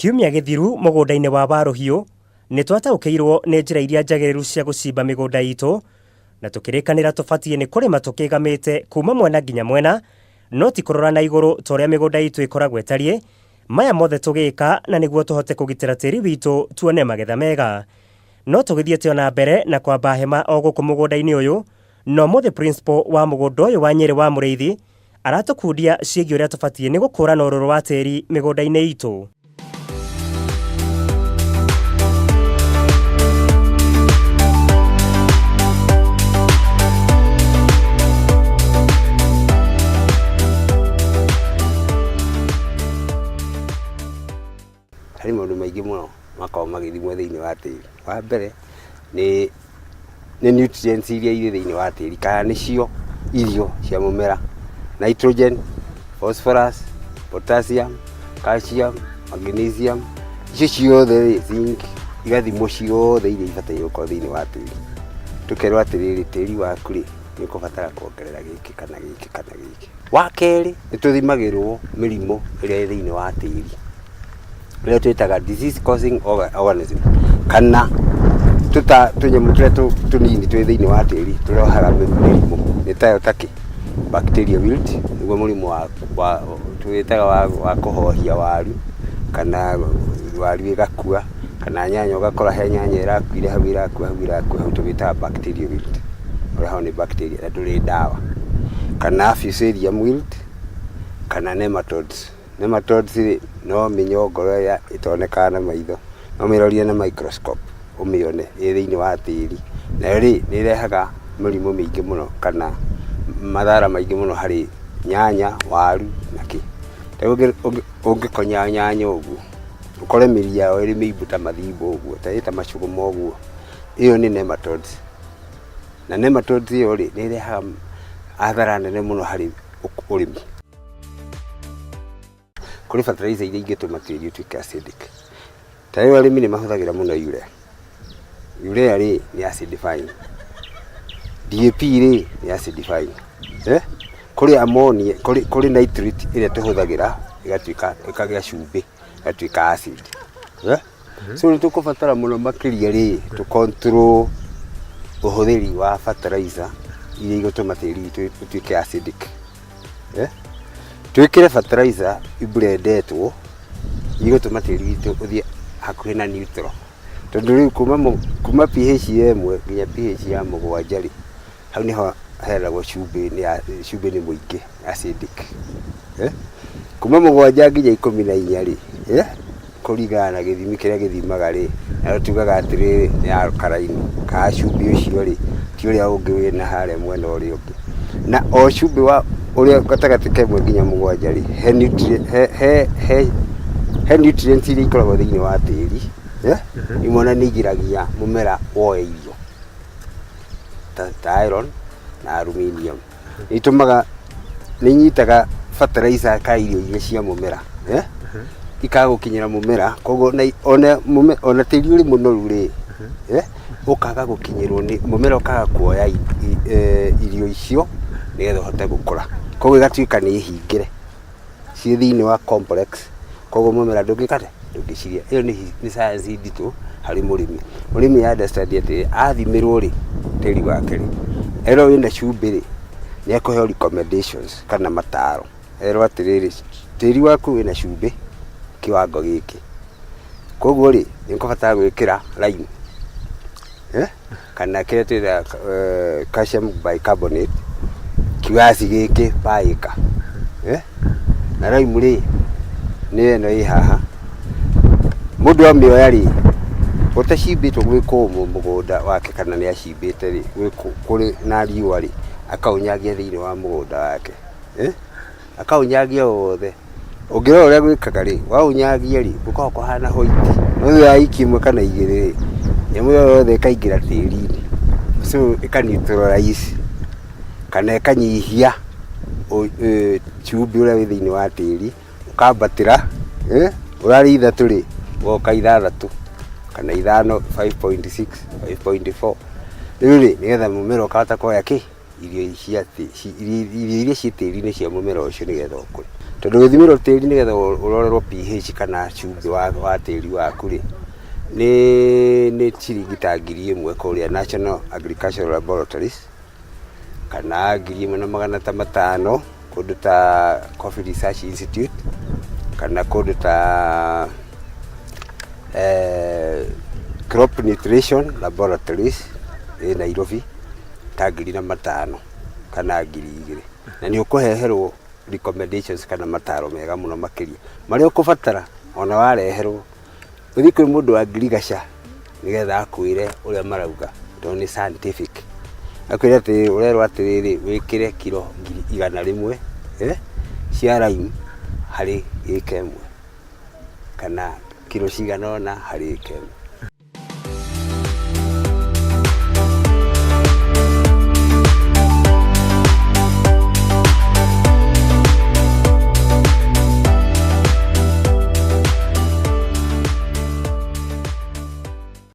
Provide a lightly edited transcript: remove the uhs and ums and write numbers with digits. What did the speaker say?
Kiumia gĩthiru mũgũnda-inĩ wa Warũhiũ nĩ twataũkĩirwo nĩ njĩra iria njagĩrĩru cia gũcimba mĩgũnda itũ na tũkĩrĩkanĩra tũbatiĩ nĩ kũrĩma tũkĩgamĩte kuma mwena nginya mwena no ti kũrora na igũrũ ta ũrĩa mĩgũnda itũ ĩkoragwo ĩtariĩ. Maya mothe tũgĩka na nĩguo tũhote kũgitĩra tĩri witũ tuone magetha mega. No tũgĩthiĩte o na mbere na kwamba hema o gũkũ mũgũnda-inĩ ũyũ na ũmũthĩ principal wa mũgũnda ũyũ wa Nyĩrĩ wa Mũrĩithi aratũkundia ciĩgiĩ ũrĩa tũbatiĩ nĩ gũkũrana ũrũrũ wa tĩri mĩgũnda-inĩ itũ. Harĩ maũndũ maingĩ mũno makoragwo magĩthimwo thĩinĩ wa tĩri. Wa mbere nĩ nutrients iria irĩ thĩinĩ wa tĩri kana nĩcio irio cia mũmera, nitrogen, phosphorus, potassium, calcium, magnesium, icio ciothe rĩ, zinc, igathimwo ciothe iria ibataire gũkorwo thĩinĩ wa tĩri. Tũkerwo atĩrĩrĩ, tĩri waku rĩ, nĩ ũkũbatara kuongerera gĩkĩ kana gĩkĩ kana gĩkĩ. Wa kerĩ nĩ tũthimagĩrwo mĩrimũ ĩrĩa ĩ thĩinĩ wa tĩri, ĩrĩa twĩtaga disease causing organism kana tũnyamũ tũrĩa tũnini twĩ thĩinĩ wa tĩri tũrehaga mĩrimũ, nĩ tayo ta kĩ? Bacteria wilt nĩguo mũrimũ tũwĩtaga wa kũhohia waru kana waru ĩgakua kana nyanya ũgakora he nyanya ĩrakuire hau ĩrakua hau ĩrakua hau tũwĩtaga bacteria wilt. Ũrehagwo nĩ bacteria na ndũrĩ ndawa. Kana fusarium wilt kana nematodes. Nematodes rĩ, no mĩnyongoro ĩrĩa ĩtonekaga na maitho, no ũmĩrorie na microscope ũmĩone ĩ thĩinĩ wa tĩri. Nayo rĩ, nĩ ĩrehaga mĩrimũ mĩingĩ mũno kana mathara maingĩ mũno harĩ nyanya, waru na kĩ. Ta rĩu ũngĩkonya nyanya ũguo, ũkore mĩri yayo ĩrĩ mĩimbu ta mathimbo ũguo, ta ĩ ta macũgũma ũguo, ĩyo nĩ nematodes. Na nematodes ĩyo rĩ, nĩ ĩrehaga hathara nene mũno harĩ ũrĩmi. Kũrĩ fertilizer iria ingĩtũma tĩri ũtuĩke acidic. Ta rĩu arĩmi nĩ mahũthagĩra mũno urea. Urea rĩ, nĩ acidifying. DAP rĩ, nĩ acidifying. Eh? Kũrĩ ammonia, kũrĩ nitrate ĩrĩa tũhũthagĩra ĩgatuĩka ĩkagĩa cumbĩ, ĩgatuĩka acid. Eh? So nĩ tũkũbatara mũno makĩria rĩ, tũ control ũhũthĩri wa fertilizer iria igũtũma tĩri witũ ũtuĩke acidic. Eh? Twĩkĩre fertilizer iblendetwo igũtũma tĩri witũ ũthiĩ hakuhĩ na neutral. Tondũ rĩu kuma pH ya 1 nginya pH ya 7 rĩ, hau nĩho heragwo cumbĩ nĩ cumbĩ nĩ mũingĩ acidic. Eh? Kuma 7 nginya 14 rĩ, eh? Kũringana na gĩthimi kĩrĩa gĩthimaga rĩ, nayo tugaga atĩrĩrĩ nĩ alkaline, kana cumbĩ ũcio rĩ, ti ũrĩa ũngĩ wĩna harĩa mwena ũrĩa ũngĩ. Na o cumbĩ wa ũrĩa gatagatĩ ka 1 nginya 7 rĩ, he nutrient, he, he, he, he nutrients iria ikoragwo thĩinĩ wa tĩri, eh? Imwe ona nĩ igiragia mũmera woe irio ta iron na aluminium. Nĩ itũmaga, nĩ inyitaga fertilizer ka irio iria cia mũmera, eh? Ikaga gũkinyĩra mũmera, koguo ona tĩri ũrĩ mũnoru rĩ, eh? Ũkaga gũkinyĩrwo nĩ mũmera, ũkaga kuoya irio icio nĩgetha ũhote gũkũra. Koguo ĩgatuĩka nĩ hingĩre ciĩ thĩinĩ wa complex, koguo mũmera ndũngĩka atĩa? Ndũngĩcirĩa. Ĩyo nĩ science nditũ harĩ mũrĩmi. Mũrĩmi a understand atĩ athimĩrwo rĩ, tĩri wake rĩ, erwo wĩna cumbĩ rĩ, nĩ ekũheo recommendations kana mataro. Erwo atĩrĩrĩ, tĩri waku wĩna cumbĩ kiwango gĩkĩ, koguo rĩ, nĩ ũkũbatara gwĩkĩra lime, eh? Kana kĩrĩa twĩtaga calcium bicarbonate kiasi gĩkĩ per acre. Eh? Na lime rĩ, nĩ ĩno ĩ haha. Mũndũ amĩoya rĩ, ũtacimbĩtwo gwĩ kũmũ mũgũnda wake kana nĩ acimbĩte rĩ, gwĩ kũrĩ na riũa rĩ, akaũnyagia thĩinĩ wa mũgũnda wake. Eh? Akaũnyagia wothe. Ũngĩrora ũrĩa gwĩkaga rĩ, waũnyagia rĩ, gũkoragwo kũhana white. No thutha wa wiki 1 kana 2 rĩ, nyamũ ĩyo yothe ĩkaingĩra tĩri-inĩ. So ĩka neutralize kana ĩkanyihia cumbĩ ũrĩa wĩ thĩinĩ wa tĩri, ũkambatĩra, eh, ũrarĩ 3 rĩ, ũgoka 6 kana 5, 5.6, 5.4. Rĩu rĩ, nĩgetha mũmera ũkahota kuoya kĩ? Irio cia irio iria ciĩ tĩri-inĩ cia mũmera ũcio nĩgetha ũkũre. Tondũ gũthimĩrwo tĩri nĩgetha ũrorerwo pH kana cumbĩ wa tĩri waku rĩ, nĩ ciringi ta 1000 kũrĩa National Agricultural Laboratories, kana 1500 kũndũ ta Coffee Research Institute, kana kũndũ ta Crop Nutrition Laboratories ĩ Nairobi, ta 1500 kana 2000. Na nĩ ũkũheherwo recommendations kana mataro mega mũno makĩria marĩa ũkũbatara. Ona wareherwo, ũthiĩ kwĩ mũndũ wa ngirigaca nĩgetha akwĩre ũrĩa marauga, tondũ nĩ scientific. Akwĩre atĩ ũrerwo atĩrĩrĩ, wĩkĩre kiro 100,000 cia lime harĩ ĩka ĩmwe, kana kiro cigana ũna harĩ ĩka ĩmwe.